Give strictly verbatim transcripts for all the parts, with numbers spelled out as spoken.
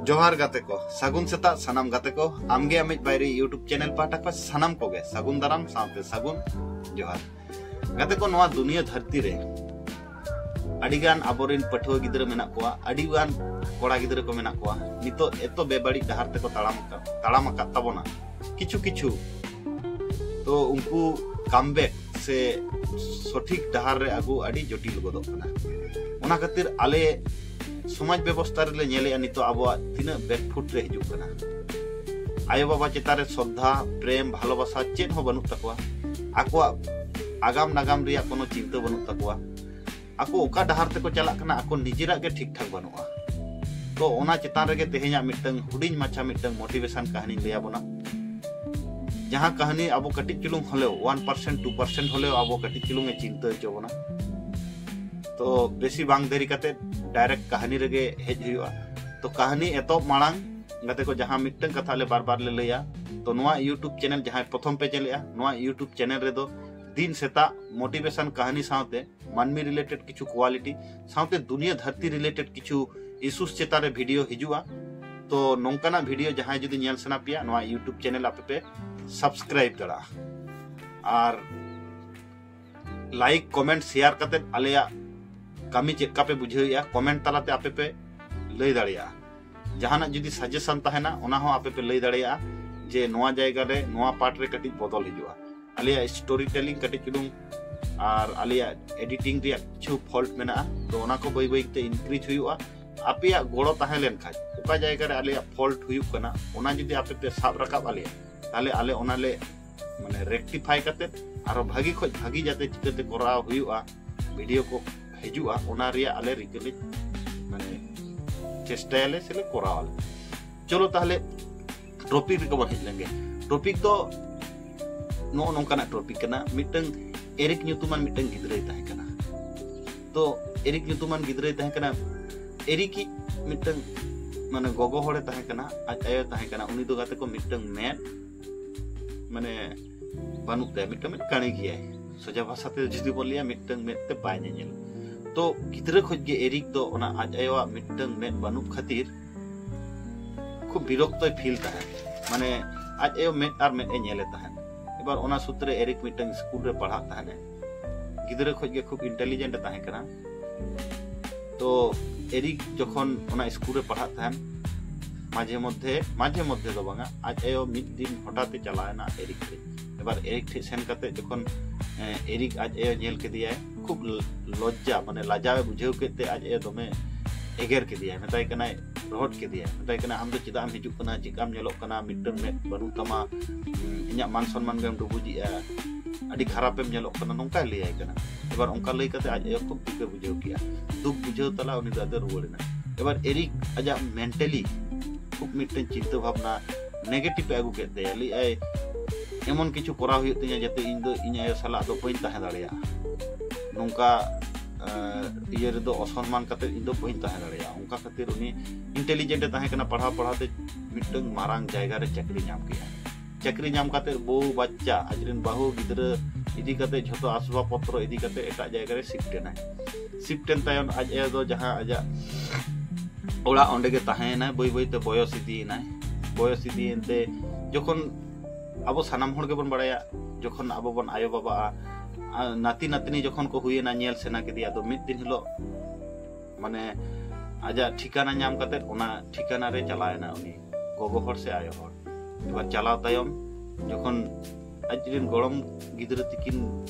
ᱡᱚᱦᱟᱨ ᱜᱟᱛᱮ ᱠᱚ, ᱥᱟᱹᱜᱩᱱ ᱥᱮᱛᱟᱜ ᱥᱟᱱᱟᱢ ᱜᱟᱛᱮ ᱠᱚ᱾ ᱟᱢᱜᱮ ᱟᱢᱤᱡ ᱵᱟᱭᱨᱤ YouTube ᱪᱮᱱᱮᱞ ᱯᱟᱦᱴᱟ ᱠᱷᱚᱱ ᱥᱟᱱᱟᱢ ᱠᱚᱜᱮ ᱥᱟᱹᱜᱩᱱ ᱫᱟᱨᱟᱢ ᱥᱟᱶᱛᱮ ᱥᱟᱹᱜᱩᱱ ᱡᱚᱦᱟᱨ᱾ ᱜᱟᱛᱮ ᱠᱚ, ᱱᱚᱣᱟ ᱫᱩᱱᱤᱭᱟᱹ ᱫᱷᱟᱹᱨᱛᱤ ᱨᱮ ᱟᱹᱰᱤᱜᱟᱱ ᱟᱵᱚᱨᱮᱱ ᱯᱟᱹᱴᱷᱩᱣᱟᱹ ᱜᱤᱫᱽᱨᱟᱹ ᱢᱮᱱᱟᱜ ᱠᱚᱣᱟ, ᱟᱹᱰᱤᱜᱟᱱ ᱠᱚᱲᱟ ᱜᱤᱫᱽᱨᱟᱹ ᱠᱚ ᱢᱮᱱᱟᱜ ᱠᱚᱣᱟ, ᱱᱤᱛᱚᱜ ᱮᱛᱚ ᱵᱮᱵᱟᱹᱲᱤᱡ ᱰᱟᱦᱟᱨ ᱛᱮᱠᱚ ᱛᱟᱲᱟᱢ ᱟᱠᱟᱫ, ᱛᱟᱲᱟᱢ ᱟᱠᱟᱫ ᱛᱟᱵᱚᱱᱟ᱾ ᱠᱤᱪᱷᱩ ᱠᱤᱪᱷᱩ ᱛᱚ ᱩᱱᱠᱩ ᱠᱟᱢᱵᱮᱠ ᱥᱮ ᱥᱚᱴᱷᱤᱠ ᱰᱟᱦᱟᱨ ᱨᱮ ᱟᱹᱜᱩ ᱟᱹᱰᱤ ᱡᱚᱴᱤᱞ ᱜᱚᱫᱚᱜ ᱠᱟᱱᱟ᱾ ᱚᱱᱟ ᱠᱷᱟᱹᱛᱤᱨ ᱟᱞᱮ ᱥᱚᱢᱟᱡᱽ ᱵᱮᱵᱚᱥᱛᱷᱟ ᱨᱮᱞᱮ ᱧᱮᱞᱮᱜᱼᱟ ᱱᱤᱛᱚᱜ ᱟᱵᱚᱣᱟᱜ ᱛᱤᱱᱟᱹᱜ ᱵᱮᱠᱯᱷᱩᱴ ᱨᱮ ᱦᱤᱡᱩᱜ ᱠᱟᱱᱟ᱾ ᱟᱭᱳ ᱵᱟᱵᱟ ᱪᱮᱛᱟᱱ ᱨᱮ ᱥᱨᱚᱫᱷᱟ, ᱯᱨᱮᱢ, ᱵᱷᱟᱞᱚᱵᱟᱥᱟ ᱪᱮᱫ ᱦᱚᱸ ᱵᱟᱹᱱᱩᱜ ᱛᱟᱠᱚᱣᱟ᱾ ᱟᱠᱚᱣᱟᱜ ᱟᱜᱟᱢ ᱱᱟᱜᱟᱢ ᱨᱮᱭᱟᱜ ᱠᱳᱱᱳ ᱪᱤᱱᱛᱟᱹ ᱵᱟᱹᱱᱩᱜ ᱛᱟᱠᱚᱣᱟ᱾ ᱟᱠᱚ ᱚᱠᱟ ᱰᱟᱦᱟᱨ ᱛᱮᱠᱚ ᱪᱟᱞᱟᱜ ᱠᱟᱱᱟ, ᱟᱠᱚ ᱱᱤᱡᱮᱨᱟᱜ ᱜᱮ ᱴᱷᱤᱠ ᱴᱷᱟᱠ ᱵᱟᱹᱱᱩᱜᱼᱟ᱾ ᱛᱚ ᱚᱱᱟ ᱪᱮᱛᱟᱱ ᱨᱮᱜᱮ ᱛᱮᱦᱮᱧᱟᱜ ᱢᱤᱫᱴᱟᱝ ᱦᱩᱰᱤᱧ ᱢᱟᱪᱷᱟ ᱢᱤᱫᱴᱟᱝ ᱢᱳᱴᱤᱵᱷᱮᱥᱚᱱ ᱠᱟᱹᱦᱱᱤᱧ ᱞᱟᱹᱭ ᱟᱵᱚᱱᱟ, ᱡᱟᱦᱟᱸ ᱠᱟᱹᱦᱱᱤ ᱟᱵᱚ ᱠᱟᱹᱴᱤᱡ ᱪᱩᱞᱩᱝ ᱦᱚᱞᱮᱣ, ᱚᱣᱟᱱ ᱯᱟᱨᱥᱮᱱᱴ ᱴᱩ ᱯᱟᱨᱥᱮᱱᱴ ᱦᱚᱞᱮᱣ ᱟᱵᱚ ᱠᱟᱹᱴᱤᱡ ᱪᱩᱞᱩᱝ ᱮ ᱪᱤᱱᱛᱟᱹ ᱦᱚᱪᱚ ᱵᱚᱱᱟ᱾ ᱛᱚ ᱵᱮᱥᱤ ᱵᱟᱝ ᱫᱮᱨᱤ ᱠᱟᱛᱮ ᱰᱟᱭᱨᱮᱠᱴ ᱠᱟᱹᱦᱱᱤ ᱨᱮᱜᱮ ᱦᱮᱡ ᱦᱩᱭᱩᱜᱼᱟ᱾ ᱛᱚ ᱠᱟᱹᱦᱱᱤ ᱮᱛᱚᱦᱚᱵ ᱢᱟᱲᱟᱝ ᱜᱟᱛᱮ ᱠᱚ, ᱡᱟᱦᱟᱸ ᱢᱤᱫᱴᱟᱝ ᱠᱟᱛᱷᱟ ᱟᱞᱮ ᱵᱟᱨ ᱵᱟᱨ ᱞᱮ ᱞᱟᱹᱭᱟ, ᱛᱚ ᱱᱚᱣᱟ YouTube ᱪᱮᱱᱮᱞ ᱡᱟᱦᱟᱸᱭ ᱯᱨᱚᱛᱷᱚᱢ ᱯᱮ ᱧᱮᱞᱮᱜᱼᱟ, ᱱᱚᱣᱟ YouTube ᱪᱮᱱᱮᱞ ᱨᱮᱫᱚ ᱫᱤᱱ ᱥᱮᱛᱟᱜ ᱢᱳᱴᱤᱵᱷᱮᱥᱚᱱ ᱠᱟᱹᱦᱱᱤ ᱥᱟᱶᱛᱮ ᱢᱟᱹᱱᱢᱤ ᱨᱤᱞᱮᱴᱮᱰ ᱠᱤᱪᱷᱩ ᱠᱳᱣᱟᱞᱤᱴᱤ ᱥᱟᱶᱛᱮ ᱫᱩᱱᱤᱭᱟᱹ ᱫᱷᱟᱹᱨᱛᱤ ᱨᱤᱞᱮᱴᱮᱰ ᱠᱤᱪᱷᱩ ᱤᱥᱩᱥ ᱪᱮᱛᱟᱱ ᱨᱮ ᱵᱷᱤᱰᱤᱭᱳ ᱦᱤᱡᱩᱜᱼᱟ᱾ ᱛᱚ ᱱᱚᱝᱠᱟᱱᱟᱜ ᱵᱷᱤᱰᱤᱭᱳ ᱡᱟᱦᱟᱸᱭ ᱡᱩᱫᱤ ᱧᱮᱞ ᱥᱟᱱᱟ ᱯᱮᱭᱟ, ᱱᱚᱣᱟ YouTube ᱪᱮᱱᱮᱞ ᱟᱯᱮ ᱯᱮ ᱥᱟᱵᱥᱠᱨᱟᱭᱤᱵ ᱫᱟᱲᱮᱭᱟᱜᱼᱟ᱾ ᱟᱨ ᱞᱟᱭᱤᱠ, ᱠᱚᱢᱮᱱᱴ, ᱥᱮᱭᱟᱨ ᱠᱟᱛᱮ ᱟᱞᱮᱭᱟᱜ ᱠᱟᱹᱢᱤ ᱪᱮᱫ ᱞᱮᱠᱟ ᱯᱮ ᱵᱩᱡᱷᱟᱹᱣᱮᱜᱼᱟ, ᱠᱚᱢᱮᱱᱴ ᱛᱟᱞᱟᱛᱮ ᱟᱯᱮ ᱯᱮ ᱞᱟᱹᱭ ᱫᱟᱲᱮᱭᱟᱜᱼᱟ᱾ ᱡᱟᱦᱟᱱᱟᱜ ᱡᱩᱫᱤ ᱥᱟᱡᱮᱥᱚᱱ ᱛᱟᱦᱮᱱᱟ, ᱚᱱᱟ ᱦᱚᱸ ᱟᱯᱮ ᱯᱮ ᱞᱟᱹᱭ ᱫᱟᱲᱮᱭᱟᱜᱼᱟ ᱡᱮ ᱱᱚᱣᱟ ᱡᱟᱭᱜᱟ ᱨᱮ, ᱱᱚᱣᱟ ᱯᱟᱨᱴ ᱨᱮ ᱠᱟᱹᱴᱤᱡ ᱵᱚᱫᱚᱞ ᱦᱤᱡᱩᱜᱼᱟ᱾ ᱟᱞᱮᱭᱟᱜ ᱥᱴᱳᱨᱤ ᱴᱮᱞᱤᱝ ᱠᱟᱹᱴᱤᱡ ᱪᱩᱞᱩᱝ ᱟᱨ ᱟᱞᱮᱭᱟᱜ ᱮᱰᱤᱴᱤᱝ ᱨᱮᱭᱟᱜ ᱠᱤᱪᱷᱩ ᱯᱷᱚᱞᱴ ᱢᱮᱱᱟᱜᱼᱟ, ᱛᱚ ᱚᱱᱟ ᱠᱚ ᱵᱟᱹᱭ ᱵᱟᱹᱭ ᱛᱮ ᱤᱱᱠᱨᱤᱡᱽ ᱦᱩᱭᱩᱜᱼᱟ᱾ ᱟᱯᱮᱭᱟᱜ ᱜᱚᱲᱚ ᱛᱟᱦᱮᱸ ᱞᱮᱱᱠᱷᱟᱱ, ᱚᱠᱟ ᱡᱟᱭᱜᱟ ᱨᱮ ᱟᱞᱮᱭᱟᱜ ᱯᱷᱚᱞᱴ ᱦᱩᱭᱩᱜ ᱠᱟᱱᱟ, ᱚᱱᱟ ᱡᱩᱫᱤ ᱟᱯᱮ ᱯᱮ ᱥᱟᱵ ᱨᱟᱠᱟᱵ ᱟᱞᱮᱭᱟ, ᱛᱟᱦᱞᱮ ᱟᱞᱮ ᱚᱱᱟ ᱞᱮ ᱢᱟᱱᱮ ᱨᱮᱠᱴᱤᱯᱷᱟᱭ ᱠᱟᱛᱮ ᱟᱨᱚ ᱵᱷᱟᱹᱜᱤ ᱠᱷᱚᱡ ᱵᱷᱟᱹᱜᱤ ᱡᱟᱛᱮ ᱪᱤᱠᱟᱹᱛᱮ ᱠᱚᱨᱟᱣ ᱦᱩᱭᱩᱜᱼᱟ, ᱵᱷᱤᱰᱤᱭᱳ ᱠᱚ ᱦᱤᱡᱩᱜᱼᱟ, ᱚᱱᱟ ᱨᱮᱭᱟᱜ ᱟᱞᱮ ᱨᱤᱠᱟᱹ ᱞᱮ ᱢᱟᱱᱮ ᱪᱮᱥᱴᱟᱭᱟᱞᱮ ᱥᱮᱞᱮ ᱠᱚᱨᱟᱣᱟᱞᱮ᱾ ᱪᱚᱞᱚ ᱛᱟᱦᱞᱮ ᱴᱚᱯᱤᱠ ᱨᱮᱜᱮ ᱵᱚᱱ ᱦᱮᱡ ᱞᱮᱱᱜᱮ᱾ ᱴᱚᱯᱤᱠ ᱫᱚ ᱱᱚᱜᱼᱚ ᱱᱚᱝᱠᱟᱱᱟᱜ ᱴᱚᱯᱤᱠ ᱠᱟᱱᱟ᱾ ᱢᱤᱫᱴᱟᱝ ᱮᱨᱤᱠ ᱧᱩᱛᱩᱢᱟᱱ ᱢᱤᱫᱴᱟᱝ ᱜᱤᱫᱽᱨᱟᱹᱭ ᱛᱟᱦᱮᱸ ᱠᱟᱱᱟ᱾ ᱛᱚ ᱮᱨᱤᱠ ᱧᱩᱛᱩᱢᱟᱱ ᱜᱤᱫᱽᱨᱟᱹᱭ ᱛᱟᱦᱮᱸ ᱠᱟᱱᱟ᱾ ᱮᱨᱤᱠᱤᱡ ᱢᱤᱫᱴᱟᱝ ᱢᱟᱱᱮ ᱜᱚᱜᱚ ᱦᱚᱲᱮ ᱛᱟᱦᱮᱸ ᱠᱟᱱᱟ, ᱟᱡ ᱟᱭᱳᱭ ᱛᱟᱦᱮᱸ ᱠᱟᱱᱟ᱾ ᱩᱱᱤ ᱫᱚ ᱜᱟᱛᱮ ᱠᱚ ᱢᱤᱫᱴᱟᱝ ᱢᱮᱫ ᱢᱟᱱᱮ ᱵᱟᱹᱱᱩᱜ ᱛᱟᱭᱟ, ᱢᱤᱫᱴᱟᱝ ᱢᱮᱫ ᱠᱟᱹᱬᱤ ᱜᱮᱭᱟᱭ᱾ ᱥᱚᱡᱟ ᱵᱷᱟᱥᱟ ᱛᱮ ᱡᱩᱫᱤ ᱵᱚᱱ ᱞᱟᱹᱭᱟ, ᱢᱤᱫᱴᱟᱝ ᱢᱮᱫ ᱛᱮ ᱵᱟᱭ ᱧᱮᱧᱮᱞ᱾ ᱛᱚ ᱜᱤᱫᱽᱨᱟᱹ ᱠᱷᱚᱡ ᱜᱮ ᱮᱨᱤᱠ ᱫᱚ ᱚᱱᱟ ᱟᱡ ᱟᱭᱳᱣᱟᱜ ᱢᱤᱫᱴᱟᱝ ᱢᱮᱫ ᱵᱟᱹᱱᱩᱜ ᱠᱷᱟᱹᱛᱤᱨ ᱠᱷᱩᱵ ᱵᱤᱨᱚᱠᱛᱚᱭ ᱯᱷᱤᱞ ᱛᱟᱦᱮᱸᱫ᱾ ᱢᱟᱱᱮ ᱟᱡ ᱟᱭᱳ ᱢᱮᱫ ᱟᱨ ᱢᱮᱫ ᱮ ᱧᱮᱞᱮ ᱛᱟᱦᱮᱸᱫ᱾ ᱮᱵᱟᱨ ᱚᱱᱟ ᱥᱩᱛᱨᱮ ᱮᱨᱤᱠ ᱢᱤᱫᱴᱟᱝ ᱥᱠᱩᱞ ᱨᱮ ᱯᱟᱲᱦᱟᱜ ᱛᱟᱦᱮᱸᱫ᱾ ᱜᱤᱫᱽᱨᱟᱹ ᱠᱷᱚᱱ ᱜᱮ ᱠᱷᱩᱵ ᱤᱱᱴᱮᱞᱤᱡᱮᱱᱴ ᱮ ᱛᱟᱦᱮᱸ ᱠᱟᱱᱟ᱾ ᱛᱚ ᱮᱨᱤᱠ ᱡᱚᱠᱷᱚᱱ ᱚᱱᱟ ᱥᱠᱩᱞ ᱨᱮ ᱯᱟᱲᱦᱟᱜ ᱛᱟᱦᱮᱸᱱ, ᱢᱟᱡᱷᱮ ᱢᱚᱫᱽᱫᱷᱮ, ᱢᱟᱡᱷᱮ ᱢᱚᱫᱽᱫᱷᱮ ᱫᱚ ᱵᱟᱝᱟ, ᱟᱡ ᱟᱭᱳ ᱢᱤᱫ ᱫᱤᱱ ᱦᱚᱴᱟᱛ ᱮ ᱪᱟᱞᱟᱣ ᱮᱱᱟ ᱮᱨᱤᱠ ᱴᱷᱮᱡ᱾ ᱮᱵᱟᱨ ᱮᱨᱤᱠ ᱴᱷᱮᱡ ᱥᱮᱱ ᱠᱟᱛᱮ ᱡᱚᱠᱷᱚᱱ ᱮᱨᱤᱠ ᱟᱡ ᱟᱭᱳ ᱧᱮᱞ ᱠᱮᱫᱮᱭᱟᱭ, ᱠᱷᱩᱵ ᱞᱚᱡᱽᱡᱟ, ᱢᱟᱱᱮ ᱞᱟᱡᱟᱣ ᱮ ᱵᱩᱡᱷᱟᱹᱣ ᱠᱮᱫ ᱛᱮ ᱟᱡ ᱟᱭᱳ ᱫᱚᱢᱮ ᱮᱜᱮᱨ ᱠᱮᱫᱮᱭᱟᱭ, ᱢᱮᱛᱟᱭ ᱠᱟᱱᱟᱭ, ᱨᱚᱦᱚᱲ ᱠᱮᱫᱮᱭᱟᱭ, ᱢᱮᱛᱟᱭ ᱠᱟᱱᱟᱭ, "ᱟᱢ ᱫᱚ ᱪᱮᱫᱟᱜ ᱮᱢ ᱦᱤᱡᱩᱜ ᱠᱟᱱᱟ? ᱪᱮᱫᱟᱜ ᱮᱢ ᱧᱮᱞᱚᱜ ᱠᱟᱱᱟ? ᱢᱤᱫᱴᱟᱝ ᱢᱮᱫ ᱵᱟᱹᱱᱩᱜ ᱛᱟᱢᱟ, ᱤᱧᱟᱹᱜ ᱢᱟᱱ ᱥᱚᱱᱢᱟᱱ ᱜᱮᱢ ᱰᱩᱵᱩᱡᱮᱜᱼᱟ, ᱟᱹᱰᱤ ᱠᱷᱟᱨᱟᱯ ᱮᱢ ᱧᱮᱞᱚᱜ ᱠᱟᱱᱟ", ᱱᱚᱝᱠᱟᱭ ᱞᱟᱹᱭᱟᱭ ᱠᱟᱱᱟ᱾ ᱮᱵᱟᱨ ᱚᱱᱠᱟ ᱞᱟᱹᱭ ᱠᱟᱛᱮ ᱟᱡ ᱟᱭᱳ ᱠᱷᱩᱵ ᱫᱩᱠ ᱮ ᱵᱩᱡᱷᱟᱹᱣ ᱠᱮᱜᱼᱟ᱾ ᱫᱩᱠ ᱵᱩᱡᱷᱟᱹᱣ ᱛᱟᱞᱟ ᱩᱱᱤ ᱫᱚ ᱟᱫᱚ ᱨᱩᱣᱟᱹᱲ ᱮᱱᱟ᱾ ᱮᱵᱟᱨ ᱮᱨᱤᱠ ᱟᱡᱟᱜ ᱢᱮᱱᱴᱟᱞᱤ ᱠᱷᱩᱵ ᱢᱤᱫᱴᱮᱱ ᱪᱤᱱᱛᱟᱹ ᱵᱷᱟᱵᱽᱱᱟ ᱱᱮᱜᱮᱴᱤᱵᱷ ᱮ ᱟᱹᱜᱩ ᱠᱮᱫ ᱛᱟᱭᱟ᱾ ᱞᱟᱹᱭᱟᱭ, ᱮᱢᱚᱱ ᱠᱤᱪᱷᱩ ᱠᱚᱨᱟᱣ ᱦᱩᱭᱩᱜ ᱛᱤᱧᱟ ᱡᱟᱛᱮ ᱤᱧ ᱫᱚ ᱤᱧ ᱟᱭᱳ ᱥᱟᱞᱟᱜ ᱫᱚ ᱵᱟᱹᱧ ᱛᱟᱦᱮᱸ ᱫᱟᱲᱮᱭᱟᱜᱼᱟ, ᱱᱚᱝᱠᱟ ᱤᱭᱟᱹ ᱨᱮᱫᱚ ᱚᱥᱚᱱᱢᱟᱱ ᱠᱟᱛᱮ ᱤᱧ ᱫᱚ ᱵᱟᱹᱧ ᱛᱟᱦᱮᱸ ᱫᱟᱲᱮᱭᱟᱜᱼᱟ᱾ ᱚᱱᱠᱟ ᱠᱷᱟᱹᱛᱤᱨ ᱩᱱᱤ ᱤᱱᱴᱮᱞᱤᱡᱮᱱᱴ ᱮ ᱛᱟᱦᱮᱸ ᱠᱟᱱᱟ, ᱯᱟᱲᱦᱟᱣ ᱯᱟᱲᱦᱟᱣ ᱛᱮ ᱢᱤᱫᱴᱟᱝ ᱢᱟᱨᱟᱝ ᱡᱟᱭᱜᱟ ᱨᱮ ᱪᱟᱹᱠᱨᱤ ᱧᱟᱢ ᱠᱮᱫᱟ᱾ ᱪᱟᱹᱠᱨᱤ ᱧᱟᱢ ᱠᱟᱛᱮ ᱵᱟᱹᱦᱩ ᱵᱟᱪᱪᱟ, ᱟᱡᱨᱮᱱ ᱵᱟᱹᱦᱩ ᱜᱤᱫᱽᱨᱟᱹ ᱤᱫᱤ ᱠᱟᱛᱮ, ᱡᱷᱚᱛᱚ ᱟᱥᱵᱟᱵ ᱯᱚᱛᱨᱚ ᱤᱫᱤ ᱠᱟᱛᱮ ᱮᱴᱟᱜ ᱡᱟᱭᱜᱟ ᱨᱮ ᱥᱤᱯᱴ ᱮᱱᱟᱭ᱾ ᱥᱤᱯᱴ ᱮᱱ ᱛᱟᱭᱚᱢ ᱟᱡ ᱟᱭᱳ ᱫᱚ ᱡᱟᱦᱟᱸ ᱟᱡᱟᱜ ᱚᱲᱟᱜ, ᱚᱸᱰᱮ ᱜᱮ ᱛᱟᱦᱮᱸᱭᱮᱱᱟᱭ᱾ ᱵᱟᱹᱭ ᱵᱟᱹᱭ ᱛᱮ ᱵᱚᱭᱚᱥ ᱤᱫᱤᱭᱮᱱᱟᱭ᱾ ᱵᱚᱭᱚᱥ ᱤᱫᱤᱭᱮᱱ ᱛᱮ ᱡᱚᱠᱷᱚᱱ, ᱟᱵᱚ ᱥᱟᱱᱟᱢ ᱦᱚᱲ ᱜᱮᱵᱚᱱ ᱵᱟᱲᱟᱭᱟ, ᱡᱚᱠᱷᱚᱱ ᱟᱵᱚ ᱵᱚᱱ ᱟᱭᱳ ᱵᱟᱵᱟᱜᱼᱟ, ᱱᱟᱛᱤ ᱱᱟᱛᱱᱤ ᱡᱚᱠᱷᱚᱱ ᱠᱚ ᱦᱩᱭᱮᱱᱟ, ᱧᱮᱞ ᱥᱮᱱᱟ ᱠᱮᱫᱮᱭᱟ, ᱟᱫᱚ ᱢᱤᱫ ᱫᱤᱱ ᱦᱤᱞᱳᱜ ᱢᱟᱱᱮ ᱟᱡᱟᱜ ᱴᱷᱤᱠᱟᱱᱟ ᱧᱟᱢ ᱠᱟᱛᱮ ᱚᱱᱟ ᱴᱷᱤᱠᱟᱱᱟ ᱨᱮ ᱪᱟᱞᱟᱣᱮᱱᱟ ᱩᱱᱤ ᱜᱚᱜᱚ ᱦᱚᱲ ᱥᱮ ᱟᱭᱳ ᱦᱚᱲ᱾ ᱮᱵᱟᱨ ᱪᱟᱞᱟᱣ ᱛᱟᱭᱚᱢ ᱡᱚᱠᱷᱚᱱ ᱟᱡᱨᱮᱱ ᱜᱚᱲᱚᱢ ᱜᱤᱫᱽᱨᱟᱹ ᱛᱤᱠᱤᱱ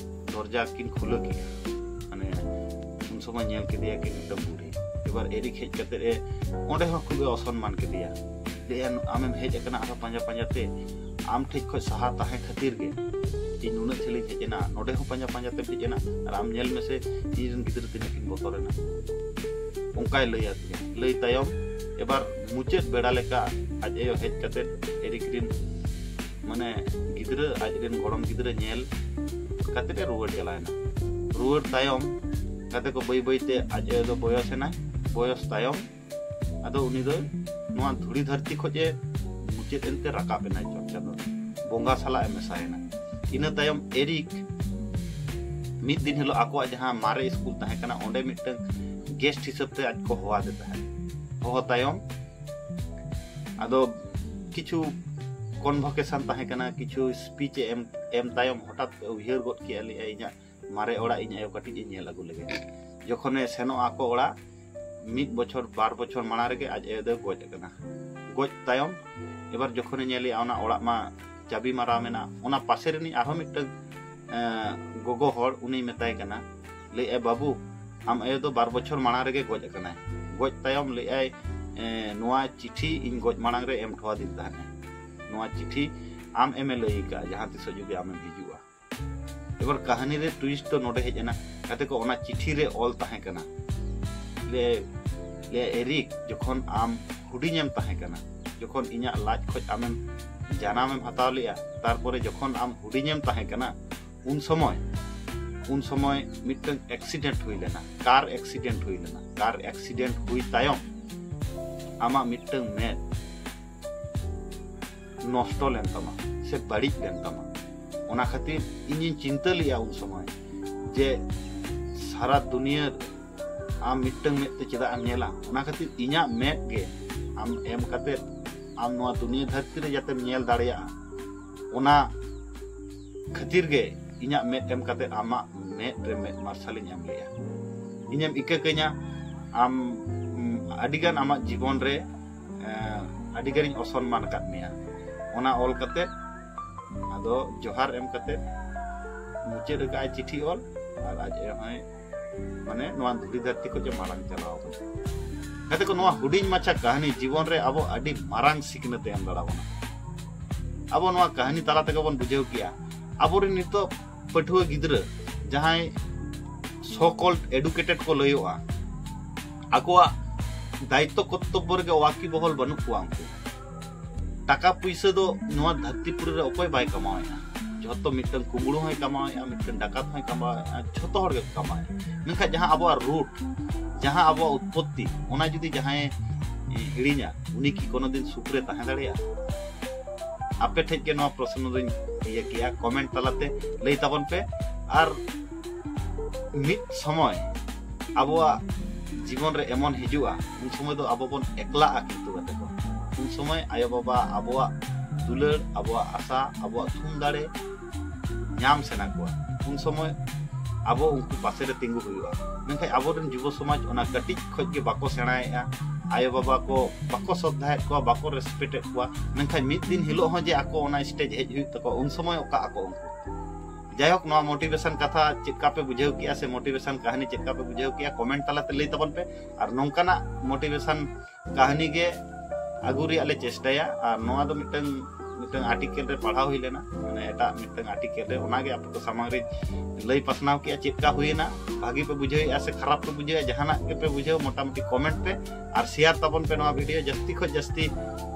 ᱫᱚᱨᱡᱟ ᱠᱤᱱ ᱠᱷᱩᱞᱟᱹ ᱠᱮᱜᱼᱟ, ᱢᱟᱱᱮ ᱩᱱ ᱥᱚᱢᱚᱭ ᱧᱮᱞ ᱠᱮᱫᱮᱭᱟ ᱠᱤᱱ ᱢᱤᱫᱴᱟᱝ ᱵᱩᱲᱦᱤ᱾ ᱮᱵᱟᱨ ᱮᱨᱤᱠ ᱦᱮᱡ ᱠᱟᱛᱮ ᱮ, ᱚᱸᱰᱮ ᱦᱚᱸ ᱠᱷᱩᱵ ᱮ ᱚᱥᱚᱱᱢᱟᱱ ᱠᱮᱫᱮᱭᱟ᱾ ᱞᱟᱹᱭᱟ, "ᱟᱢᱮᱢ ᱦᱮᱡ ᱟᱠᱟᱱᱟ ᱟᱨᱦᱚᱸ ᱯᱟᱸᱡᱟ ᱯᱟᱸᱡᱟ ᱛᱮ, ᱟᱢ ᱴᱷᱮᱡ ᱠᱷᱚᱡ ᱥᱟᱦᱟ ᱛᱟᱦᱮᱸ ᱠᱷᱟᱹᱛᱤᱨ ᱜᱮ ᱤᱧ ᱱᱩᱱᱟᱹᱜ ᱡᱷᱟᱹᱞᱤᱧ ᱦᱮᱡ ᱮᱱᱟ, ᱱᱚᱰᱮ ᱦᱚᱸ ᱯᱟᱸᱡᱟ ᱯᱟᱸᱡᱟ ᱛᱮᱢ ᱦᱮᱡ ᱮᱱᱟ, ᱟᱨ ᱟᱢ ᱧᱮᱞ ᱢᱮᱥᱮ ᱤᱧ ᱨᱮᱱ ᱜᱤᱫᱽᱨᱟᱹ ᱛᱤᱱᱟᱹᱜ ᱠᱤᱱ ᱵᱚᱛᱚᱨ ᱮᱱᱟ", ᱚᱱᱠᱟᱭ ᱞᱟᱹᱭ ᱟᱫᱤᱧᱟ᱾ ᱞᱟᱹᱭ ᱛᱟᱭᱚᱢ ᱮᱵᱟᱨ ᱢᱩᱪᱟᱹᱫ ᱵᱮᱲᱟ ᱞᱮᱠᱟ ᱟᱡ ᱟᱭᱳ ᱦᱮᱡ ᱠᱟᱛᱮ ᱮᱨᱤᱠ ᱨᱮᱱ ᱢᱟᱱᱮ ᱜᱤᱫᱽᱨᱟᱹ, ᱟᱡ ᱨᱮᱱ ᱜᱚᱲᱚᱢ ᱜᱤᱫᱽᱨᱟᱹ ᱧᱮᱞ ᱠᱟᱛᱮ ᱮ ᱨᱩᱣᱟᱹᱲ ᱪᱟᱞᱟᱣ ᱮᱱᱟ᱾ ᱨᱩᱣᱟᱹᱲ ᱛᱟᱭᱚᱢ ᱜᱟᱛᱮ ᱠᱚ ᱵᱟᱹᱭ ᱵᱟᱹᱭ ᱛᱮ ᱟᱡ ᱟᱭᱳ ᱫᱚ ᱵᱚᱭᱚᱥ ᱮᱱᱟᱭ᱾ ᱵᱚᱭᱚᱥ ᱛᱟᱭᱚᱢ ᱟᱫᱚ ᱩᱱᱤ ᱫᱚ ᱱᱚᱣᱟ ᱫᱷᱩᱲᱤ ᱫᱷᱟᱹᱨᱛᱤ ᱠᱷᱚᱡ ᱮ ᱢᱩᱪᱟᱹᱫ ᱮᱱᱛᱮ ᱨᱟᱠᱟᱵ ᱮᱱᱟᱭ, ᱪᱚᱴ ᱪᱟᱸᱫᱚ ᱵᱚᱸᱜᱟ ᱥᱟᱞᱟᱜ ᱮ ᱢᱮᱥᱟᱭᱮᱱᱟ᱾ ᱤᱱᱟᱹ ᱛᱟᱭᱚᱢ ᱮᱨᱤᱠ ᱢᱤᱫ ᱫᱤᱱ ᱦᱤᱞᱳᱜ ᱟᱠᱚᱣᱟᱜ ᱡᱟᱦᱟᱸ ᱢᱟᱨᱮ ᱥᱠᱩᱞ ᱛᱟᱦᱮᱸ ᱠᱟᱱᱟ, ᱚᱸᱰᱮ ᱢᱤᱫᱴᱟᱝ ᱜᱮᱥᱴ ᱦᱤᱥᱟᱹᱵ ᱛᱮ ᱟᱡ ᱠᱚ ᱦᱚᱦᱚ ᱟᱫᱮ ᱛᱟᱦᱮᱸᱫ᱾ ᱦᱚᱦᱚ ᱛᱟᱭᱚᱢ ᱟᱫᱚ ᱠᱤᱪᱷᱩ ᱠᱚᱱᱵᱷᱚᱠᱮᱥᱚᱱ ᱛᱟᱦᱮᱸ ᱠᱟᱱᱟ, ᱠᱤᱪᱷᱩ ᱥᱯᱤᱪ ᱮ ᱮᱢ, ᱮᱢ ᱛᱟᱭᱚᱢ ᱦᱚᱴᱟᱛ ᱩᱭᱦᱟᱹᱨ ᱜᱚᱫ ᱠᱮᱜᱼᱟ, ᱞᱟᱹᱭᱮᱜᱼᱟ, "ᱤᱧᱟᱹᱜ ᱢᱟᱨᱮ ᱚᱲᱟᱜ ᱤᱧ ᱟᱭᱳ ᱠᱟᱹᱴᱤᱡ ᱤᱧ ᱧᱮᱞ ᱟᱹᱜᱩ ᱞᱮᱜᱮ᱾" ᱡᱚᱠᱷᱚᱱᱮ ᱥᱮᱱᱚᱜᱼᱟ ᱟᱠᱚ ᱚᱲᱟᱜ, ᱢᱤᱫ ᱵᱚᱪᱷᱚᱨ ᱵᱟᱨ ᱵᱚᱪᱷᱚᱨ ᱢᱟᱲᱟᱝ ᱨᱮᱜᱮ ᱟᱡ ᱟᱭᱳ ᱫᱚᱭ ᱜᱚᱡ ᱟᱠᱟᱱᱟ᱾ ᱜᱚᱡ ᱛᱟᱭᱚᱢ ᱮᱵᱟᱨ ᱡᱚᱠᱷᱚᱱᱮ ᱧᱮᱞᱮᱜᱼᱟ, ᱚᱱᱟ ᱚᱲᱟᱜ ᱢᱟ ᱪᱟᱹᱵᱤ ᱢᱟᱨᱟ ᱢᱮᱱᱟᱜᱼᱟ, ᱚᱱᱟ ᱯᱟᱥᱮ ᱨᱤᱱᱤᱡ ᱟᱨᱦᱚᱸ ᱢᱤᱫᱴᱟᱝ, ᱮᱸ, ᱜᱚᱜᱚ ᱦᱚᱲ, ᱩᱱᱤᱭ ᱢᱮᱛᱟᱭ ᱠᱟᱱᱟ, ᱞᱟᱹᱭᱮᱜᱼᱟᱭ, "ᱵᱟᱹᱵᱩ, ᱟᱢ ᱟᱭᱳ ᱫᱚ ᱵᱟᱨ ᱵᱚᱪᱷᱚᱨ ᱢᱟᱲᱟᱝ ᱨᱮᱜᱮ ᱜᱚᱡ ᱟᱠᱟᱱᱟᱭ᱾ ᱜᱚᱡ ᱛᱟᱭᱚᱢ ᱞᱟᱹᱭᱮᱜᱼᱟᱭ, ᱮᱸ, ᱱᱚᱣᱟ ᱪᱤᱴᱷᱤ ᱤᱧ ᱜᱚᱡ ᱢᱟᱲᱟᱝ ᱨᱮ ᱮᱢ ᱦᱚᱴᱚᱣᱟᱫᱤᱧ ᱛᱟᱦᱮᱱᱟᱭ᱾ ᱱᱚᱣᱟ ᱪᱤᱴᱷᱤ ᱟᱢ ᱮᱢᱮ ᱞᱟᱹᱭ ᱟᱠᱟᱫᱼᱟ, ᱡᱟᱦᱟᱸ ᱛᱤᱥᱚᱜ ᱡᱩᱫᱤ ᱟᱢᱮᱢ ᱦᱤᱡᱩᱜᱼᱟ᱾" ᱮᱵᱟᱨ ᱠᱟᱹᱦᱱᱤ ᱨᱮ ᱴᱩᱭᱤᱥᱴ ᱫᱚ ᱱᱚᱰᱮ ᱦᱮᱡ ᱮᱱᱟ, ᱜᱟᱛᱮ ᱠᱚ, ᱚᱱᱟ ᱪᱤᱴᱷᱤ ᱨᱮ ᱚᱞ ᱛᱟᱦᱮᱸ ᱠᱟᱱᱟ, ᱞᱟᱹᱭ, ᱞᱟᱹᱭ, "ᱮᱨᱤᱠ, ᱡᱚᱠᱷᱚᱱ ᱟᱢ ᱦᱩᱰᱤᱧᱮᱢ ᱛᱟᱦᱮᱸ ᱠᱟᱱᱟ, ᱡᱚᱠᱷᱚᱱ ᱤᱧᱟᱹᱜ ᱞᱟᱡ ᱠᱷᱚᱡ ᱟᱢᱮᱢ ᱡᱟᱱᱟᱢᱮᱢ ᱦᱟᱛᱟᱣ ᱞᱮᱜᱼᱟ, ᱛᱟᱨᱯᱚᱨᱮ ᱡᱚᱠᱷᱚᱱ ᱟᱢ ᱦᱩᱰᱤᱧᱮᱢ ᱛᱟᱦᱮᱸ ᱠᱟᱱᱟ, ᱩᱱ ᱥᱚᱢᱚᱭ, ᱩᱱ ᱥᱚᱢᱚᱭ ᱢᱤᱫᱴᱟᱝ ᱮᱠᱥᱤᱰᱮᱱᱴ ᱦᱩᱭ ᱞᱮᱱᱟ, ᱠᱟᱨ ᱮᱠᱥᱤᱰᱮᱱᱴ ᱦᱩᱭ ᱞᱮᱱᱟ᱾ ᱠᱟᱨ ᱮᱠᱥᱤᱰᱮᱱᱴ ᱦᱩᱭ ᱛᱟᱭᱚᱢ ᱟᱢᱟᱜ ᱢᱤᱫᱴᱟᱝ ᱢᱮᱫ ᱱᱚᱥᱴᱚ ᱞᱮᱱ ᱛᱟᱢᱟ ᱥᱮ ᱵᱟᱹᱲᱤᱡ ᱞᱮᱱ ᱛᱟᱢᱟ᱾ ᱚᱱᱟ ᱠᱷᱟᱹᱛᱤᱨ ᱤᱧᱤᱧ ᱪᱤᱱᱛᱟᱹ ᱞᱮᱜᱼᱟ ᱩᱱ ᱥᱚᱢᱚᱭ ᱡᱮ ᱥᱟᱨᱟ ᱫᱩᱱᱤᱭᱟᱹ ᱟᱢ ᱢᱤᱫᱴᱟᱝ ᱢᱮᱫ ᱛᱮ ᱪᱮᱫᱟᱜ ᱮᱢ ᱧᱮᱞᱟ? ᱚᱱᱟ ᱠᱷᱟᱹᱛᱤᱨ ᱤᱧᱟᱹᱜ ᱢᱮᱫ ᱜᱮ ᱟᱢ ᱮᱢ ᱠᱟᱛᱮ ᱟᱢ ᱱᱚᱣᱟ ᱫᱩᱱᱤᱭᱟᱹ ᱫᱷᱟᱹᱨᱛᱤ ᱨᱮ ᱡᱟᱛᱮᱢ ᱧᱮᱞ ᱫᱟᱲᱮᱭᱟᱜᱼᱟ, ᱚᱱᱟ ᱠᱷᱟᱹᱛᱤᱨ ᱜᱮ ᱤᱧᱟᱹᱜ ᱢᱮᱫ ᱮᱢ ᱠᱟᱛᱮ ᱟᱢᱟᱜ ᱢᱮᱫ ᱨᱮ ᱢᱮᱫ ᱢᱟᱨᱥᱟᱞᱤᱧ ᱮᱢ ᱞᱮᱜᱼᱟ᱾ ᱤᱧᱮᱢ ᱤᱠᱟᱹ ᱠᱟᱹᱧᱟ, ᱟᱢ, ᱩᱢ, ᱟᱹᱰᱤᱜᱟᱱ ᱟᱢᱟᱜ ᱡᱤᱵᱚᱱ ᱨᱮ, ᱮᱸ, ᱟᱹᱰᱤᱜᱟᱱᱤᱧ ᱚᱥᱚᱱᱢᱟᱱ ᱟᱠᱟᱫ ᱢᱮᱭᱟ᱾ ᱚᱱᱟ ᱚᱞ ᱠᱟᱛᱮ, ᱟᱫᱚ ᱡᱚᱦᱟᱨ ᱮᱢ ᱠᱟᱛᱮ ᱢᱩᱪᱟᱹᱫ ᱟᱠᱟᱫᱼᱟᱭ ᱪᱤᱴᱷᱤ ᱚᱞ, ᱟᱨ ᱟᱡ ᱟᱭᱳ ᱦᱚᱸᱭ, ᱢᱟᱱᱮ, ᱱᱚᱣᱟ ᱫᱷᱩᱲᱤ ᱫᱷᱟᱹᱨᱛᱤ ᱠᱷᱚᱱ ᱮ ᱢᱟᱲᱟᱝ ᱪᱟᱞᱟᱣ ᱟᱠᱟᱱᱟ᱾ ᱜᱟᱛᱮ ᱠᱚ, ᱱᱚᱣᱟ ᱦᱩᱰᱤᱧ ᱢᱟᱪᱷᱟ ᱠᱟᱹᱦᱱᱤ ᱡᱤᱵᱚᱱ ᱨᱮ ᱟᱵᱚ ᱟᱹᱰᱤ ᱢᱟᱨᱟᱝ ᱥᱤᱠᱷᱱᱟᱹᱛ ᱮ ᱮᱢ ᱫᱟᱲᱮ ᱟᱵᱚᱱᱟ᱾ ᱟᱵᱚ ᱱᱚᱣᱟ ᱠᱟᱹᱦᱱᱤ ᱛᱟᱞᱟ ᱛᱮᱜᱮ ᱵᱚᱱ ᱵᱩᱡᱷᱟᱹᱣ ᱠᱮᱜᱼᱟ, ᱟᱵᱚᱨᱮᱱ ᱱᱤᱛᱚᱜ ᱯᱟᱹᱴᱷᱩᱣᱟᱹ ᱜᱤᱫᱽᱨᱟᱹ ᱡᱟᱦᱟᱸᱭ so called educated ᱠᱚ ᱞᱟᱹᱭᱚᱜᱼᱟ, ᱟᱠᱚᱣᱟᱜ ᱫᱟᱭᱤᱛᱛᱚ ᱠᱚᱨᱛᱚᱵᱵᱚ ᱨᱮᱜᱮ ᱣᱟᱠᱤᱵᱚᱦᱚᱞ ᱵᱟᱹᱱᱩᱜ ᱠᱚᱣᱟ ᱩᱱᱠᱩ᱾ ᱴᱟᱠᱟ ᱯᱩᱭᱥᱟᱹ ᱫᱚ ᱱᱚᱣᱟ ᱫᱷᱟᱹᱨᱛᱤ ᱯᱩᱨᱤ ᱨᱮ ᱚᱠᱚᱭ ᱵᱟᱭ ᱠᱟᱢᱟᱣᱮᱫᱼᱟ? ᱡᱷᱚᱛᱚ, ᱢᱤᱫᱴᱟᱝ ᱠᱩᱢᱵᱽᱲᱩ ᱦᱚᱸᱭ ᱠᱟᱢᱟᱣᱮᱫᱼᱟ, ᱢᱤᱫᱴᱟᱝ ᱰᱟᱠᱟᱛ ᱦᱚᱸᱭ ᱠᱟᱢᱟᱣᱮᱫᱼᱟ, ᱡᱷᱚᱛᱚ ᱦᱚᱲ ᱜᱮᱠᱚ ᱠᱟᱢᱟᱣᱮᱫᱼᱟ᱾ ᱢᱮᱱᱠᱷᱟᱱ ᱡᱟᱦᱟᱸ ᱟᱵᱚᱣᱟᱜ ᱨᱩᱴ, ᱡᱟᱦᱟᱸ ᱟᱵᱚᱣᱟᱜ ᱩᱛᱯᱚᱛᱛᱤ, ᱚᱱᱟ ᱡᱩᱫᱤ ᱡᱟᱦᱟᱸᱭ ᱦᱤᱲᱤᱧᱟ, ᱩᱱᱤ ᱠᱤ ᱠᱳᱱᱳ ᱫᱤᱱ ᱥᱩᱠ ᱨᱮ ᱛᱟᱦᱮᱸ ᱫᱟᱲᱮᱭᱟᱜᱼᱟ? ᱟᱯᱮ ᱴᱷᱮᱡ ᱜᱮ ᱱᱚᱣᱟ ᱯᱨᱚᱥᱱᱚ ᱫᱚᱧ ᱤᱭᱟᱹ ᱠᱮᱜᱼᱟ, ᱠᱚᱢᱮᱱᱴ ᱛᱟᱞᱟᱛᱮ ᱞᱟᱹᱭ ᱛᱟᱵᱚᱱ ᱯᱮ᱾ ᱟᱨ ᱢᱤᱫ ᱥᱚᱢᱚᱭ ᱟᱵᱚᱣᱟᱜ ᱡᱤᱵᱚᱱ ᱨᱮ ᱮᱢᱚᱱ ᱦᱤᱡᱩᱜᱼᱟ, ᱩᱱ ᱥᱚᱢᱚᱭ ᱫᱚ ᱟᱵᱚ ᱵᱚᱱ ᱮᱠᱞᱟᱜᱼᱟ, ᱠᱤᱱᱛᱩ ᱜᱟᱛᱮ ᱠᱚ, ᱩᱱ ᱥᱚᱢᱚᱭ ᱟᱭᱳᱼᱵᱟᱵᱟ ᱟᱵᱚᱣᱟᱜ ᱫᱩᱞᱟᱹᱲ, ᱟᱵᱚᱣᱟᱜ ᱟᱥᱟ, ᱟᱵᱚᱣᱟᱜ ᱛᱷᱩᱢ ᱫᱟᱲᱮ ᱧᱟᱢ ᱥᱟᱱᱟ ᱠᱚᱣᱟ᱾ ᱩᱱ ᱥᱚᱢᱚᱭ ᱟᱵᱚ ᱩᱱᱠᱩ ᱯᱟᱥᱮ ᱨᱮ ᱛᱤᱸᱜᱩ ᱦᱩᱭᱩᱜᱼᱟ᱾ ᱢᱮᱱᱠᱷᱟᱱ ᱟᱵᱚᱨᱮᱱ ᱡᱩᱵᱚ ᱥᱚᱢᱟᱡᱽ ᱚᱱᱟ ᱠᱟᱹᱴᱤᱡ ᱠᱷᱚᱱ ᱜᱮ ᱵᱟᱠᱚ ᱥᱮᱬᱟᱭᱮᱫᱼᱟ᱾ ᱟᱭᱳᱼᱵᱟᱵᱟ ᱠᱚ ᱵᱟᱠᱚ ᱥᱨᱚᱫᱷᱟᱭᱮᱫ ᱠᱚᱣᱟ, ᱵᱟᱠᱚ ᱨᱮᱥᱯᱮᱠᱴ ᱮᱫ ᱠᱚᱣᱟ᱾ ᱢᱮᱱᱠᱷᱟᱱ ᱢᱤᱫ ᱫᱤᱱ ᱦᱤᱞᱳᱜ ᱦᱚᱸ ᱡᱮ ᱟᱠᱚ ᱚᱱᱟ ᱥᱴᱮᱡᱽ ᱦᱮᱡ ᱦᱩᱭᱩᱜ ᱛᱟᱠᱚᱣᱟ, ᱩᱱ ᱥᱚᱢᱚᱭ ᱚᱠᱟ ᱟᱠᱚ ᱩᱱᱠᱩ? ᱡᱟᱭᱦᱳᱠ, ᱱᱚᱣᱟ ᱢᱳᱴᱤᱵᱷᱮᱥᱚᱱ ᱠᱟᱛᱷᱟ ᱪᱮᱫ ᱞᱮᱠᱟ ᱯᱮ ᱵᱩᱡᱷᱟᱹᱣ ᱠᱮᱜᱼᱟ ᱥᱮ ᱢᱳᱴᱤᱵᱷᱮᱥᱚᱱ ᱠᱟᱹᱦᱱᱤ ᱪᱮᱫ ᱞᱮᱠᱟ ᱯᱮ ᱵᱩᱡᱷᱟᱹᱣ ᱠᱮᱜᱼᱟ, ᱠᱚᱢᱮᱱᱴ ᱛᱟᱞᱟᱛᱮ ᱞᱟᱹᱭ ᱛᱟᱵᱚᱱ ᱯᱮ᱾ ᱟᱨ ᱱᱚᱝᱠᱟᱱᱟᱜ ᱢᱳᱴᱤᱵᱷᱮᱥᱚᱱ ᱠᱟᱹᱦᱱᱤ ᱜᱮ ᱟᱹᱜᱩ ᱨᱮᱭᱟᱜ ᱞᱮ ᱪᱮᱥᱴᱟᱭᱟ᱾ ᱟᱨ ᱱᱚᱣᱟ ᱫᱚ ᱢᱤᱫᱴᱟᱝ ᱢᱤᱫᱴᱟᱝ ᱟᱨᱴᱤᱠᱮᱞ ᱨᱮ ᱯᱟᱲᱦᱟᱣ ᱦᱩᱭ ᱞᱮᱱᱟ, ᱢᱟᱱᱮ ᱮᱴᱟᱜ ᱢᱤᱫᱴᱟᱝ ᱟᱨᱴᱤᱠᱮᱞ ᱨᱮ, ᱚᱱᱟᱜᱮ ᱟᱯᱮ ᱠᱚ ᱥᱟᱢᱟᱝ ᱨᱤᱧ ᱞᱟᱹᱭ ᱯᱟᱥᱱᱟᱣ ᱠᱮᱜᱼᱟ᱾ ᱪᱮᱫ ᱞᱮᱠᱟ ᱦᱩᱭᱮᱱᱟ, ᱵᱷᱟᱹᱜᱤ ᱯᱮ ᱵᱩᱡᱷᱟᱹᱣᱮᱫᱼᱟ ᱥᱮ ᱠᱷᱟᱨᱟᱯ ᱯᱮ ᱵᱩᱡᱷᱟᱹᱣᱮᱫᱼᱟ, ᱡᱟᱦᱟᱱᱟᱜ ᱜᱮᱯᱮ ᱵᱩᱡᱷᱟᱹᱣ, ᱢᱚᱴᱟᱢᱩᱴᱤ ᱠᱚᱢᱮᱱᱴ ᱯᱮ ᱟᱨ ᱥᱮᱭᱟᱨ ᱛᱟᱵᱚᱱ ᱯᱮ ᱱᱚᱣᱟ ᱵᱷᱤᱰᱤᱭᱳ᱾ ᱡᱟᱹᱥᱛᱤ ᱠᱷᱚᱱ ᱡᱟᱹᱥᱛᱤ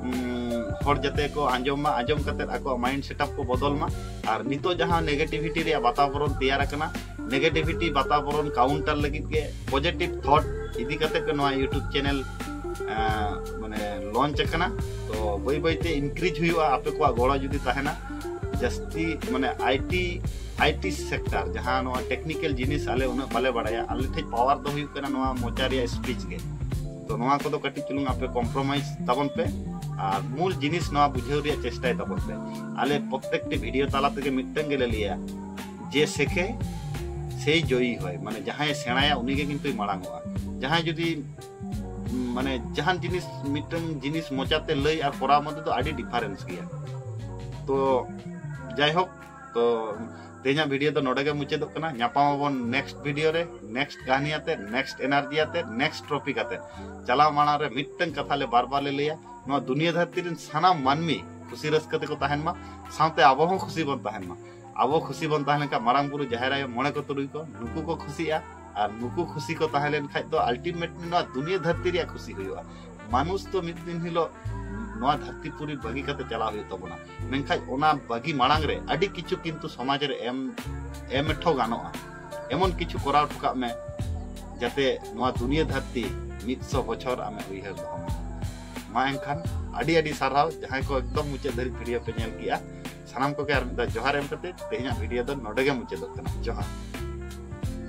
ᱩᱢ, ᱦᱚᱲ ᱡᱟᱛᱮ ᱠᱚ ᱟᱸᱡᱚᱢ ᱢᱟ, ᱟᱸᱡᱚᱢ ᱠᱟᱛᱮ ᱟᱠᱚᱣᱟᱜ ᱢᱟᱭᱤᱱᱰ ᱥᱮᱴᱟᱯ ᱠᱚ ᱵᱚᱫᱚᱞ ᱢᱟ᱾ ᱟᱨ ᱱᱤᱛᱚᱜ ᱡᱟᱦᱟᱸ ᱱᱮᱜᱮᱴᱤᱵᱷᱤᱴᱤ ᱨᱮᱭᱟᱜ ᱵᱟᱛᱟᱵᱚᱨᱚᱱ ᱛᱮᱭᱟᱨ ᱟᱠᱟᱱᱟ, ᱱᱮᱜᱮᱴᱤᱵᱷᱤᱴᱤ ᱵᱟᱛᱟᱵᱚᱨᱚᱱ ᱠᱟᱣᱩᱱᱴᱟᱨ ᱞᱟᱹᱜᱤᱫ ᱜᱮ ᱯᱚᱡᱤᱴᱤᱵᱷ ᱛᱷᱚᱴ ᱤᱫᱤ ᱠᱟᱛᱮ ᱜᱮ ᱱᱚᱣᱟ ᱭᱩᱴᱩᱵᱽ ᱪᱮᱱᱮᱞ ᱢᱟᱱᱮ ᱞᱚᱧᱪ ᱟᱠᱟᱱᱟ᱾ ᱛᱚ ᱵᱟᱹᱭ ᱵᱟᱹᱭᱛᱮ ᱤᱱᱠᱨᱤᱡᱽ ᱦᱩᱭᱩᱜᱼᱟ ᱟᱯᱮ ᱠᱚᱣᱟᱜ ᱜᱚᱲᱚ ᱡᱩᱫᱤ ᱛᱟᱦᱮᱱᱟ᱾ ᱡᱟᱹᱥᱛᱤ ᱢᱟᱱᱮ ᱟᱭᱴᱤ ᱟᱭᱴᱤ ᱥᱮᱠᱴᱟᱨ, ᱡᱟᱦᱟᱸ ᱱᱚᱣᱟ ᱴᱮᱠᱱᱤᱠᱮᱞ ᱡᱤᱱᱤᱥ ᱟᱞᱮ ᱩᱱᱟᱹᱜ ᱵᱟᱞᱮ ᱵᱟᱲᱟᱭᱟ, ᱟᱞᱮ ᱴᱷᱮᱡ ᱯᱟᱣᱟᱨ ᱫᱚ ᱦᱩᱭᱩᱜ ᱠᱟᱱᱟ ᱱᱚᱣᱟ ᱢᱚᱪᱟ ᱨᱮᱭᱟᱜ ᱥᱯᱤᱪ ᱜᱮ᱾ ᱛᱚ ᱱᱚᱣᱟ ᱠᱚᱫᱚ ᱠᱟᱹᱴᱤᱡ ᱪᱩᱞᱩᱝ ᱟᱯᱮ ᱠᱚᱢᱯᱨᱳᱢᱟᱭᱤᱡᱽ ᱛᱟᱵᱚᱱ ᱯᱮ ᱟᱨ ᱢᱩᱞ ᱡᱤᱱᱤᱥ ᱱᱚᱣᱟ ᱵᱩᱡᱷᱟᱹᱣ ᱨᱮᱭᱟᱜ ᱪᱮᱥᱴᱟᱭ ᱛᱟᱵᱚᱱ ᱯᱮ᱾ ᱟᱞᱮ ᱯᱨᱚᱛᱛᱮᱠᱴᱤ ᱵᱷᱤᱰᱤᱭᱳ ᱛᱟᱞᱟ ᱛᱮᱜᱮ ᱢᱤᱫᱴᱟᱝ ᱜᱮᱞᱮ ᱞᱟᱹᱭᱟ, ᱡᱮ ᱥᱮᱠᱷᱮ ᱥᱮᱭ ᱡᱚᱭᱤ ᱦᱚᱭ, ᱢᱟᱱᱮ ᱡᱟᱦᱟᱸᱭ ᱥᱮᱬᱟᱭᱟ ᱩᱱᱤᱜᱮ ᱠᱤᱱᱛᱩᱭ ᱢᱟᱲᱟᱝ ᱚᱜᱼᱟ᱾ ᱡᱟᱦᱟᱸᱭ ᱡᱩᱫᱤ ᱢᱟᱱᱮ ᱡᱟᱦᱟᱱ ᱡᱤᱱᱤᱥ, ᱢᱤᱫᱴᱟᱝ ᱡᱤᱱᱤᱥ ᱢᱚᱪᱟᱛᱮ ᱞᱟᱹᱭ ᱟᱨ ᱠᱚᱨᱟᱣ ᱢᱚᱫᱽᱫᱷᱮ ᱫᱚ ᱟᱹᱰᱤ ᱰᱤᱯᱷᱟᱨᱮᱱᱥ ᱜᱮᱭᱟ᱾ ᱛᱚ ᱡᱟᱭᱦᱳᱠ, ᱛᱚ ᱛᱮᱦᱮᱧᱟᱜ ᱵᱷᱤᱰᱤᱭᱳ ᱫᱚ ᱱᱚᱰᱮ ᱜᱮ ᱢᱩᱪᱟᱹᱫᱚᱜ ᱠᱟᱱᱟ᱾ ᱧᱟᱯᱟᱢ ᱟᱵᱚᱱ ᱱᱮᱠᱥᱴ ᱵᱷᱤᱰᱤᱭᱳ ᱨᱮ, ᱱᱮᱠᱥᱴ ᱠᱟᱹᱦᱱᱤ ᱟᱛᱮ, ᱱᱮᱠᱥᱴ ᱮᱱᱟᱨᱡᱤ ᱟᱛᱮ, ᱱᱮᱠᱥᱴ ᱴᱚᱯᱤᱠ ᱟᱛᱮ᱾ ᱪᱟᱞᱟᱣ ᱢᱟᱲᱟᱝ ᱨᱮ ᱢᱤᱫᱴᱟᱝ ᱠᱟᱛᱷᱟ ᱞᱮ ᱵᱟᱨ ᱵᱟᱨ ᱞᱮ ᱞᱟᱹᱭᱟ, ᱱᱚᱣᱟ ᱫᱩᱱᱤᱭᱟᱹ ᱫᱷᱟᱹᱨᱛᱤ ᱨᱮᱱ ᱥᱟᱱᱟᱢ ᱢᱟᱹᱱᱢᱤ ᱠᱩᱥᱤ ᱨᱟᱹᱥᱠᱟᱹ ᱛᱮᱠᱚ ᱛᱟᱦᱮᱱ ᱢᱟ, ᱥᱟᱶᱛᱮ ᱟᱵᱚ ᱦᱚᱸ ᱠᱩᱥᱤ ᱵᱚᱱ ᱛᱟᱦᱮᱱ ᱢᱟ᱾ ᱟᱵᱚ ᱠᱷᱩᱥᱤ ᱵᱚᱱ ᱛᱟᱦᱮᱸ ᱞᱮᱱᱠᱷᱟᱱ ᱢᱟᱨᱟᱝ ᱵᱩᱨᱩ, ᱡᱟᱦᱮᱨ ᱟᱭᱳ, ᱢᱚᱬᱮ ᱠᱚ ᱛᱩᱨᱩᱭ ᱠᱚ, ᱱᱩᱠᱩ ᱠᱚ ᱠᱷᱩᱥᱤᱜᱼᱟ᱾ ᱟᱨ ᱱᱩᱠᱩ ᱠᱷᱩᱥᱤ ᱠᱚ ᱛᱟᱦᱮᱸ ᱞᱮᱱ ᱠᱷᱟᱡ ᱫᱚ ᱟᱞᱴᱤᱢᱮᱴᱞᱤ ᱱᱚᱣᱟ ᱫᱩᱱᱤᱭᱟᱹ ᱫᱷᱟᱹᱨᱛᱤ ᱨᱮᱭᱟᱜ ᱠᱷᱩᱥᱤ ᱦᱩᱭᱩᱜᱼᱟ᱾ ᱢᱟᱱᱩᱥ ᱫᱚ ᱢᱤᱫ ᱫᱤᱱ ᱦᱤᱞᱳᱜ ᱱᱚᱣᱟ ᱫᱷᱟᱹᱨᱛᱤ ᱯᱩᱨᱤ ᱵᱟᱹᱜᱤ ᱠᱟᱛᱮ ᱪᱟᱞᱟᱣ ᱦᱩᱭᱩᱜ ᱛᱟᱵᱚᱱᱟ᱾ ᱢᱮᱱᱠᱷᱟᱡ ᱚᱱᱟ ᱵᱟᱹᱜᱤ ᱢᱟᱲᱟᱝ ᱨᱮ ᱟᱹᱰᱤ ᱠᱤᱪᱷᱩ ᱠᱤᱱᱛᱩ ᱥᱚᱢᱟᱡᱽ ᱨᱮ ᱮᱢ, ᱮᱢ ᱮᱴᱷᱚ ᱜᱟᱱᱚᱜᱼᱟ᱾ ᱮᱢᱚᱱ ᱠᱤᱪᱷᱩ ᱠᱚᱨᱟᱣ ᱦᱚᱴᱚ ᱠᱟᱜ ᱢᱮ, ᱡᱟᱛᱮ ᱱᱚᱣᱟ ᱫᱩᱱᱤᱭᱟᱹ ᱫᱷᱟᱹᱨᱛᱤ ᱢᱤᱫ ᱥᱚ ᱵᱚᱪᱷᱚᱨ ᱟᱢᱮ ᱩᱭᱦᱟᱹᱨ ᱫᱚᱦᱚ ᱢᱮ᱾ ᱢᱟ ᱮᱱᱠᱷᱟᱱ ᱟᱹᱰᱤ ᱟᱹᱰᱤ ᱥᱟᱨᱦᱟᱣ ᱡᱟᱦᱟᱸᱭ ᱠᱚ ᱮᱠᱫᱚᱢ ᱢᱩᱪᱟᱹᱫ ᱫᱷᱟᱹᱨᱤᱡ ᱵᱷᱤᱰᱤᱭᱳ ᱯᱮ ᱧᱮᱞ ᱠᱮᱜᱼᱟ᱾ ᱥᱟᱱᱟᱢ ᱠᱚᱜᱮ ᱟᱨ ᱢᱤᱫ ᱫᱷᱟᱣ ᱡᱚᱦᱟᱨ ᱮᱢ ᱠᱟᱛᱮ ᱛᱮᱦᱮᱧᱟᱜ ᱵᱷᱤᱰᱤᱭᱳ ᱫᱚ ᱱᱚᱰᱮ ᱜᱮ ᱢᱩᱪᱟᱹᱫᱚᱜ ᱠᱟᱱᱟ᱾ ᱡᱚᱦᱟᱨ᱾